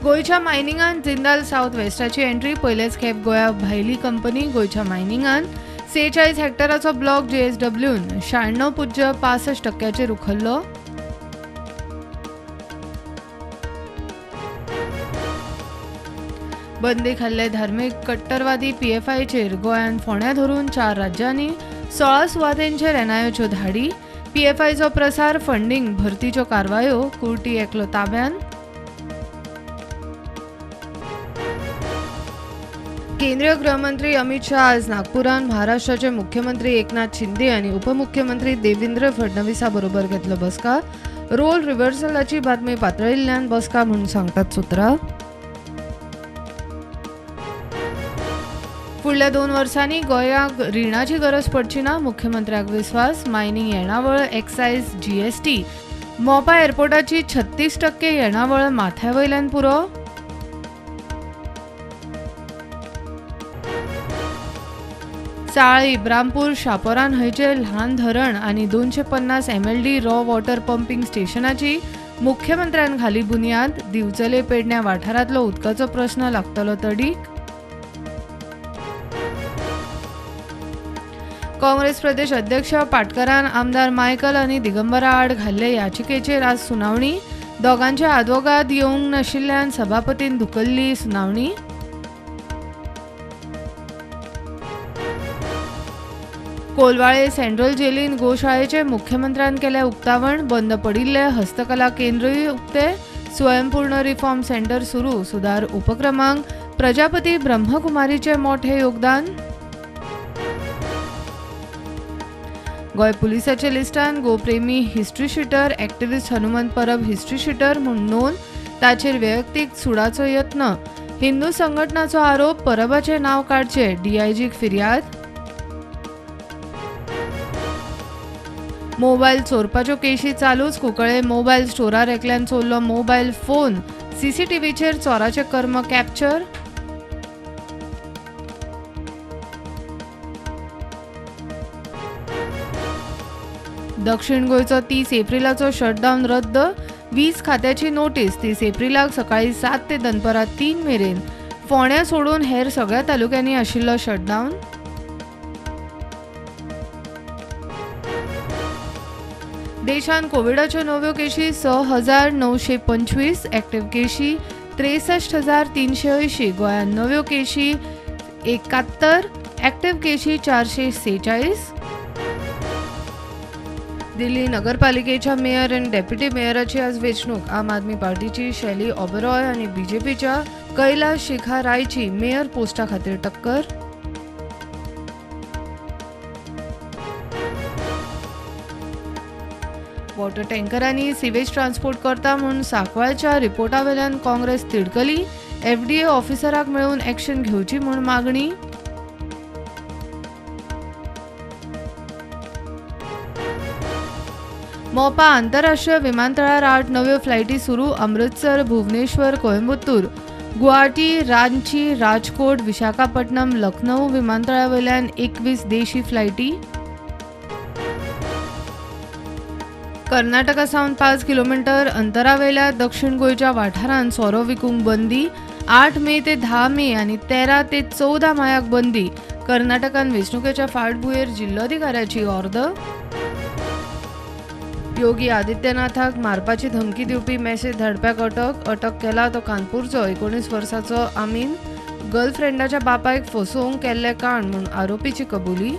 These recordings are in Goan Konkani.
गोंयच्या मायनिंगान जिंदाल सावथ वेस्टाची एंट्री. पयलेच खेप गोंया भायली कंपनी गोंयच्या मायनिंगान 46 हेक्टराचो ब्लॉक जेएसडब्ल्यून 96.65% उखल्लो. बंदी खाल्ले धार्मीक कट्टरवादी पीएफआयचेर गोंयान फोंड्या धरून 4 राज्यांनी 16 सुवातेंचेर एनआयएच्यो धाडी. पीएफआयचो प्रसार, फंडींग, भरतीच्यो कारवायो. कुर्टी एकलो ताब्यान. केंद्रीय गृहमंत्री अमित शाह आज नागपुरान महाराष्ट्राचे मुख्यमंत्री एकनाथ शिंदे आणि उपमुख्यमंत्री देवेंद्र फडणवीसा बरोबर घेतलो बसका. रोल रिव्हर्सलाची बातमी पातळिल्ल्यान बसका म्हणून सांगतात सूत्रां. फुडल्या 2 वर्सांनी गोंयाक रिणाची गरज पडची ना, मुख्यमंत्र्याक विस्वास. मायनिंग येणावळ, एक्सायज, जीएसटी, मोपा एअरपोर्टाची 36% येणावळ माथ्या वयल्यान पुरो. साळ, इब्रामपूर, शापोरा न्हंयचेर ल्हान धरण आनी 250 MLD raw water pumping स्टेशनाची मुख्यमंत्र्यान घाली बुन्याद. दिवचले पेडण्या वाठारांतलो उदकाचो प्रस्न लागतलो तडीक. काँग्रेस प्रदेश अध्यक्ष पाटकरान आमदार मायकल आनी दिगंबरा आड घाल्ले याचिकेचेर आज सुनावणी. दोगांचे आदवोगाद येवंक नाशिल्ल्यान सभापतीन धुकल्ली सुनावणी. कोलवाळे सेंट्रल जेलीन गोशाळेचे मुख्यमंत्र्यान केले उक्तावण. बंद पडिल्ले हस्तकला केंद्रूय उक्ते. स्वयंपूर्ण रिफॉर्म सेंटर सुरू. सुधार उपक्रमांक प्रजापती ब्रह्मकुमारीचे मोठे योगदान. Goa पुलिसाच्या लिस्टान गोप्रेमी history sheeter activist Hanumant Parab history sheeter म्हूण नोंद. ताचेर वैयक्तीक सुडाचो यत्न. हिंदू संघटनाचो आरोप. परबाचें नांव काडचें, डीआयजीक फिर्याद. मोबायल चोरपाच्यो केशी चालूच. कुंकळे मोबायल स्टोरार एकल्यान चोरलो मोबायल फोन. सीसीटीव्हीचेर चोराचें कर्म कॅप्चर. दक्षिण गोंयचो 30 एप्रिलाचो शटडावन रद्द. वीज खात्याची नोटीस. 30 एप्रिलाक सकाळी 7 ते दनपरां 3 मेरेन फोंड्या सोडून हेर सगळ्या तालुक्यांनी आशिल्लो शटडावन. देशांत कोविडाच्यो नव्यो केशी 6,925, ऍक्टिव्ह केशी 63,380. गोंयांत नव्यो केशी 71, ऍक्टिव्ह केशी 446. दिल्ली नगरपालिकेच्या मेयर आनी डेप्युटी मेयराची आज वेंचणूक. आम आदमी पार्टीची शैली ओबेरॉय आनी बीजेपीच्या कैलाश शिखा रायची मेयर पोस्टा खातीर टक्कर. वॉटर टँकरांनी सिवेज ट्रान्सपोर्ट करता म्हूण सांकवाळच्या रिपोर्टा वेल्यान काँग्रेस तिडकली. एफडीए ऑफिसराक मेळून एक्शन घेवची म्हूण मागणी. मोपा आंतरराष्ट्रीय विमानतळार 8 नव्यो फ्लायटी सुरू. अमृतसर, भुवनेश्वर, कोयंबतूर, गुवाहाटी, रांची, राजकोट, विशाखापट्टणम, लखनौ विमानतळा वयल्यान 21 देशी फ्लायटी. कर्नाटका सावन 5 किलोमिटर अंतरावेल्या दक्षिण गोंयच्या वाठारांत सोरो विकूंक बंदी. 8 मे ते 10 मे आनी 13 ते 14 मायाक बंदी. कर्नाटकान वेंचणुकेच्या फाटभुंयेर जिल्लोधिकाऱ्याची ऑर्द. योगी आदित्यनाथाक मारपाची धमकी दिवपी मॅसेज धाडप्याक अटक. अटक केला तो कानपूरचो 19 वर्साचो आमीन. गर्लफ्रेंडाच्या बापायक फसोवंक केल्लें कांड म्हूण आरोपीची कबुली.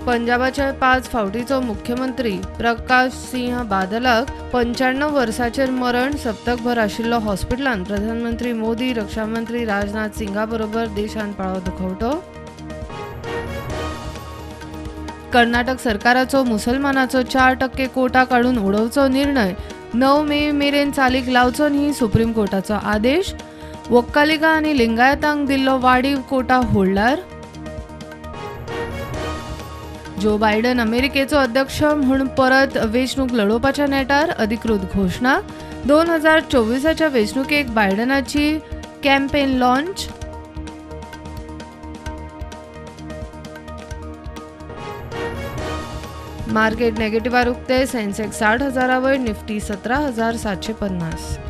पंजाबाचे 5 फावटीचो मुख्यमंत्री प्रकाश सिंह बादलाक 95 वर्साचेर मरण. सप्तकभर आशिल्लो हॉस्पिटलांत. प्रधानमंत्री मोदी, रक्षामंत्री राजनाथ सिंगा बरोबर देशान पाळो दुखवटो. कर्नाटक सरकाराचो मुसलमानाचो 4% कोटा काडून उडोवचो निर्णय 9 मे मेरेन चालीक लावचो न्ही, सुप्रीम कोर्टाचो आदेश. वक्कालिका आनी लिंगायतांक दिल्लो वाडीव कोटा होल्डार. जो बायडन अमेरिकेचो अध्यक्ष म्हूण परत वेंचणूक लढोवपाच्या नेटार. अधिकृत घोशणा. 2024च्या वेंचणुकेक बायडनाची कॅम्पेन लॉन्च. मार्केट नेगेटिव्हार उक्ते. सेन्सेक्स 60,000 वयर, निफ्टी 17,750.